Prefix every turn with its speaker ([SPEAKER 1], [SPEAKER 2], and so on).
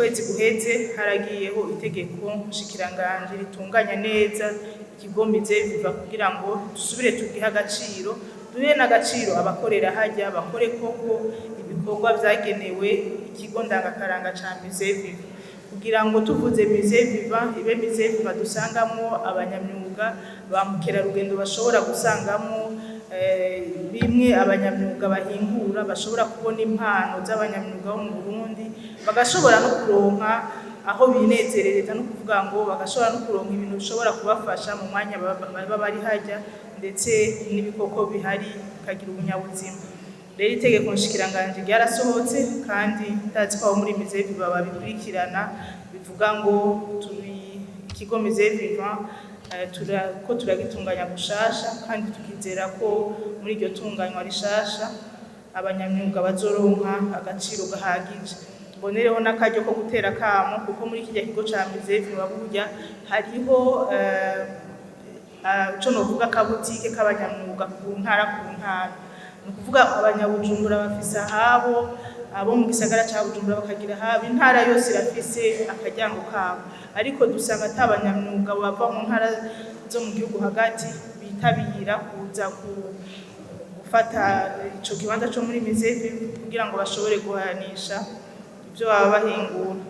[SPEAKER 1] Kwezi guheze haragiyeho itegeko nshikiranganji ritunganya neza ikigo Musée Vivant kugira ngo dusubire tugihe agaciro, duhe n'agaciro abakorera harya, bakore koko ibikorwa vyagenewe ikigo ndangakaranga ca Musée Vivant, kugira ngo tuvuze Musée Vivant ibe Musée Vivant dusangamwo abanyamyuga, ba mukerarugendo bashobora gusangamwo bimwe abanyamyuga bahingura, bashobora kubona impano z'abanyamyuga bo mu Burundi, bagashobora no kuronka aho binezerereza, no kuvuga ngo bagashobora no kuronka ibintu bishobora kubafasha mu mwanya baba bari harya, ndetse n'ibikoko bihari bikagira ubunyabuzima. Rero itegeko nshikiranganji ryarasohotse, kandi ndazi ko abo muri Musée Vivant babikurikirana, bivuga ngo turi ikigo Musée Vivant ko turagitunganya gushasha, kandi tukizera ko muri iryo tunganywa rishasha abanyamyuga bazoronka agaciro gahagije. Mbonereho n'akaryo ko gutera akamo, kuko muri kirya kigo ca Musée Vivant burya hariho ico novuga akabutike k'abanyamyuga ku ntara ku ntara. Ni ukuvuga Abanyabujumbura bafise ahabo, abo mu gisagara ca Bujumbura bakagira ahabo, intara yose irafise akaryango kabo, ariko dusanga ata banyamyuga bava mu ntara zo mu gihugu hagati bitabira kuza gufata ico kibanza co muri Musée Vivant kugira ngo bashobore guhanisha ivyo baba bahingura.